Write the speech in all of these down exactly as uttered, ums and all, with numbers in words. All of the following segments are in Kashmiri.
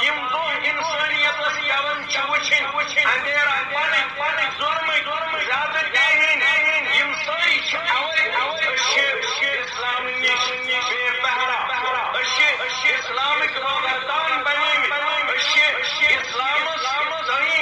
یِم دۄہ اِنسٲنیتس پٮ۪وان چھِ وٕچھِنۍ، اندھیرا پنٕنۍ، پنٕنۍ ظُلمٕکۍ، زیادٕ تہِ ہٕنٛدۍ، یِم سٲری چھِ اَوَے، أسۍ چھِ اِسلام نِش بے بہرا، أسۍ چھِ اِسلامٕکۍ روغردان بنیمٕتۍ، أسۍ چھِ اِسلامس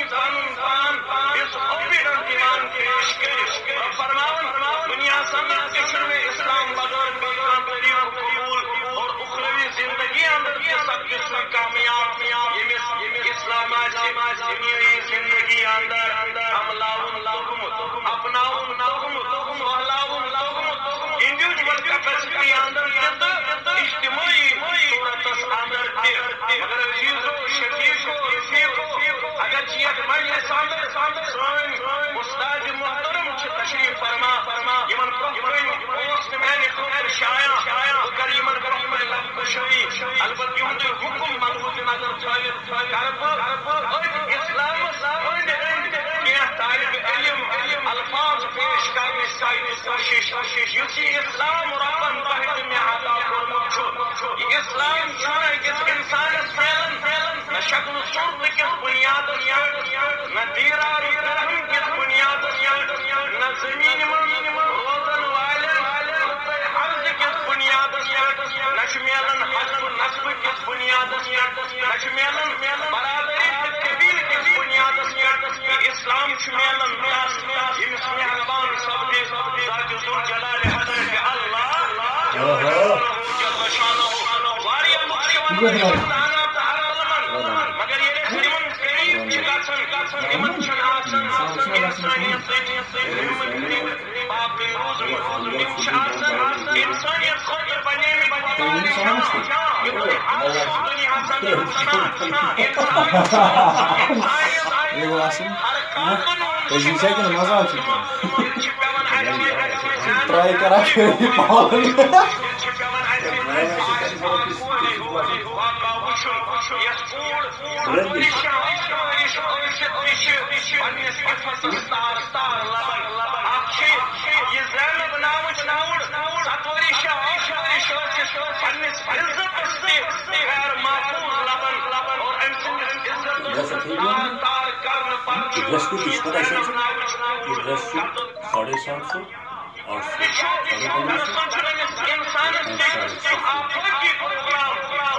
تام پنُن پان disobedient یِوان پیش کٔرِتھ۔ فرماوان، دُنیاہس اندر تہِ چھُنہٕ مےٚ اِسلام بغٲر بیٚیہِ کانٛہہ طریٖقہٕ قبوٗل اور اُخروی زندگی اندر تہِ سپدِ سُے کامیاب، ییٚمِس اِسلام آسہِ دُنیٲیی زندگی اندر عملاوُن توٚگمُت، اپناوُن توٚگمُت، پھٔہلاوُن توٚگمُت۔ Individual capacity اندر تہِ تہٕ اجتماعی صورتس اندر تہِ۔ مگر عزیزو، شفیقو، رفیقو، اگر چھ یتھ مجلس اندر سٲنۍ استاد محترم چھ تشریف فرما، یمن برونٛہہ کنۍ اوس نہٕ میانہِ خٲطرٕ شایان بہٕ کرٕ یمن برونٛہہ کنۍ لفظ کشٲیی، البتہ یہندُے حکم ملحوظ نظر تھٲوِتھ کرٕ بہٕ أتھۍ اسلامس أنٛدۍ أنٛدۍ کینٛہہ طالب علم الفاظ پیش کرنٕچ سعی تہٕ کوٗشش۔ یُس یہِ اسلام رۄبن تۄہہِ تہٕ مےٚ عطا کوٚرمُت چھُ، یہِ اسلام چھُنہٕ أکِس انسانس میلان نہ شکل صورت کِس بُنیادس پٮ۪ٹھ، نہ دیٖنار و درہم کِس بُنیادس پٮ۪ٹھ، نہ زٔمیٖنہِ منٛز روزن والٮ۪ن رٕژے عرضہٕ کِس بُنیادس پٮ۪ٹھ، نہ چھُ میلان حسب و نسب کِس بُنیادس پٮ۪ٹھ، نہ چھُ میلان برادری تہٕ قبیلہٕ کِس بُنیادس پٮ۪ٹھ۔ یہِ اسلام چھُ میلان تس، ییٚمِس مہربان سپدِ ذات ذوالجلال حضرت اللہ۔ واریاہ لُکھ چھِ وَنان، "أسۍ چھِ زانان تہٕ عرب علمن"، مگر ییٚلہِ أسۍ تِمن قریب چھِ گژھان، تِمن چھُنہٕ آسان اِنسٲنیتٕچ باقٕے روٗزمٕژ۔ تِم چھِ آسان اِنسٲنیت خٲطرٕ بنیمٕتۍ وبال نِشان۔ یِمن آز دُنیاہس اندر وٕچھان، اِنسان چھُ اِنسانیت ہر کانٛہہ قانوٗن تُہۍ چھِو کیٛاہ کِنہٕ مزاق چھِو کَران؟ چھِ پٮ۪وان اَسہِ ترٛایہِ کران یہِ پاوَر۔ چھِ پٮ۪وان اَسہِ وۄنۍ وۄنۍ وۄنۍ وۄنۍ وۄنۍ وٕچھُن، یۄس کوٗر ستٲجی شاہ ٲسِتھ تہِ چھِ پننِس عفتس تار تار لبان۔ اکھ چھِ یہِ زینب ناوٕچ کوٗر ستٲجی شاہ ٲسِتھ پننِس عزتس تہِ غیر محفوظ لبان اور أمۍ سٕنٛدِس عزتس تار تار کرنہٕ پتہٕ چھُ یہِ زینب ناوٕچ کوٗر ساڑھے سات سو، ٲٹھ سو، ساڑھے پندرہ سو۔ انسانس تہِ چھُ آفٲقی پروگرام،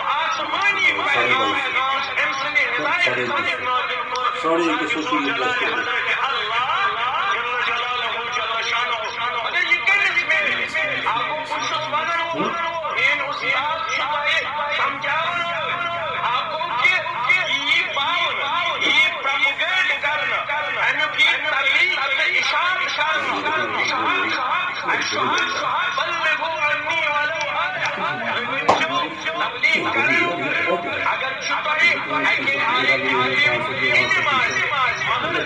آسمٲنی پیغام، یُس أمۍ سٕنٛدِ ہدایت سۭتۍ نازل کوٚر۔ ساڑھے أکِس سو چھُ یہِ درس کوٚرمُت۔ اللہ جل جلالہ جل شانہ۔ مگر یہِ کٔمِس میلہِ؟ آ، گوٚو بہٕ چھُس ونان وول، میٲنۍ استاد چھُ تۄہہِ سمجھاوان وول۔ آ، گوٚو کہِ یہِ یی باونہٕ، یہِ یی propagate کرنہٕ، امیُک یی تبلیغ تہٕ اشاعت کرنہٕ۔ یہِ چھُ حق، اَسہِ چھُ حق، بلغوا عنی ولو آیہ۔ تُہۍ ؤنۍزیو تبلیغ کرن، اگر چھُ تۄہہِ اَکہِ آیہِ علم آسہِ، مگر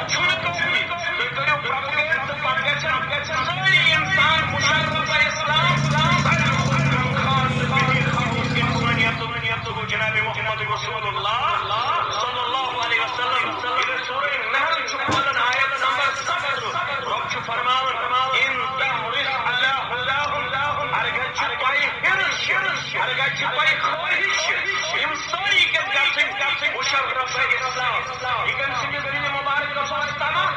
چھُنہٕ کٲفی۔ تُہۍ کٔرِو propagate تہٕ پتہٕ گژھن سٲری انسان مشرف اسلام، ساروی کھۄتہٕ برونٛہہ خاص تہٕ بہتر خاص انسانیتُک جناب محمد رسول اللہ صلی اللہ علیہ وسلم۔ ییٚلہِ سورہ نحل چھُ کھولان آیت نمبر ستترٕہ، رب چھُ فرماوان، "ان تحرص علی ہداہم"، ہرگز چھُ تۄہہِ حرص، ہرگز چھُ تۄہہِ خٲہِش، یِم سٲری گژھِ گژھٕنۍ مشرف اسلام۔ یہِ کٔمۍ سٕنٛدِس دِلہِ مُبارکس اوس تما؟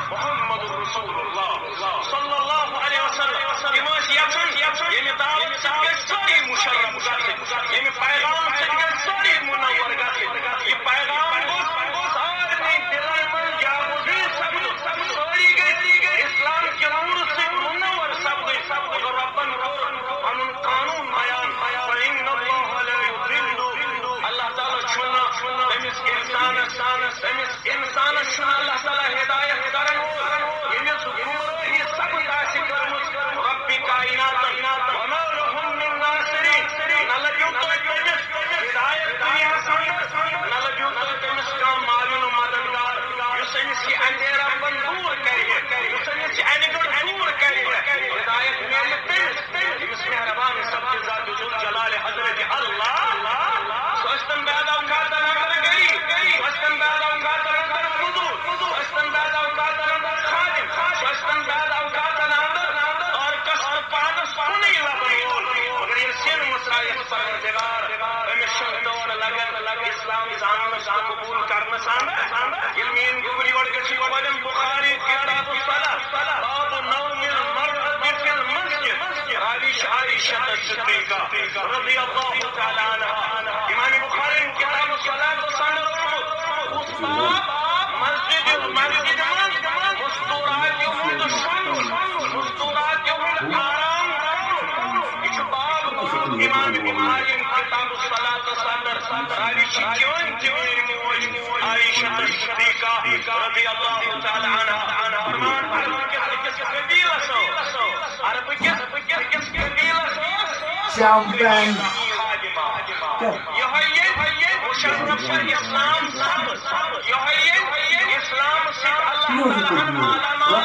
محمد رسول اللہ صلی اللہ علیہ وسلم۔ تِم ٲسۍ یژھان، ییٚمہِ دعوت سۭتۍ گژھِ سٲری مشرف گژھٕنۍ، ییٚمہِ پیغام سۭتۍ گژھِ سٲری منور گژھٕنۍ۔ یہِ پیغام گوٚژھ سارنٕے دِلن منٛز جاگوزیٖن سپدُن۔ سٲری گژھِ اسلام کہِ نوٗرٕ سۭتۍ منور سپدٕنۍ۔ مگر رۄبن کوٚر پنُن قانون بیان، فإن اللہ لا یضل۔ اللہ تعالیٰ چھُنہٕ تٔمِس انسانس، تٔمِس انسانس چھُنہٕ اللہ تعالیٰ ہدایت کرن وول، ییٚمِس گمراہی سبق آسہِ کٔرمٕژ رب کائناتن۔ وما لہم من ناصرین، نہ لبیو تۄہہِ تٔمِس ہدایت دُنیاہس اندر، نہ لبیو تۄہہِ تٔمِس کانٛہہ معاون و مددگار، یُس أمِس یہِ اندھیرا پن دور کرِ ہے، یُس أمِس یہِ انہِ گٔٹ دور کرِ ہے۔ ہدایت میلہِ تٔمِس، ییٚمِس مہربان سپدِ ذات ذوالجلال حضرت اللہ۔ سُہ ٲسۍتن بعد اوقاتن اندر غریب، سُہ ٲسۍتن بعد اوقاتن اسلام زاننس تہٕ قبول کرنس اندر، ییٚلہِ میٲنۍ گوٚبر یورٕ گٔژھِتھ پرن بخاری کتاب الصلاۃ، باب نوم المرأة فی المسجد، راوی چھِ عائشہ صدیقہ رضی اللہ تعالی عنہا۔ امام بخاری کتاب الصلاۃ اوس اندر اوٚنمُت، باب مسجد، مسجد منٛز مستورات ہُنٛد شۄنٛگُن، مستورات ہُنٛد آرام کرُن۔ یہِ چھُ باب اوٚنمُت امام بخاری کتاب الصلاۃ اندر۔ راوی چھِ چٲنۍ تہِ میٲنۍ موج عائشہ صدیقہ رضی اللہ تعالی عنہا۔ فرمان، عرب کِس أکِس قبیلس اوس، عرب کِس أکِس قبیلس اوس چمپین۔ یِہوٚے ییٚلہِ مُشرف چھُ اسلام سبز، یِہوٚے ییٚلہِ اسلام سۭتۍ اللہ تعالیٰ ہن مالا مال۔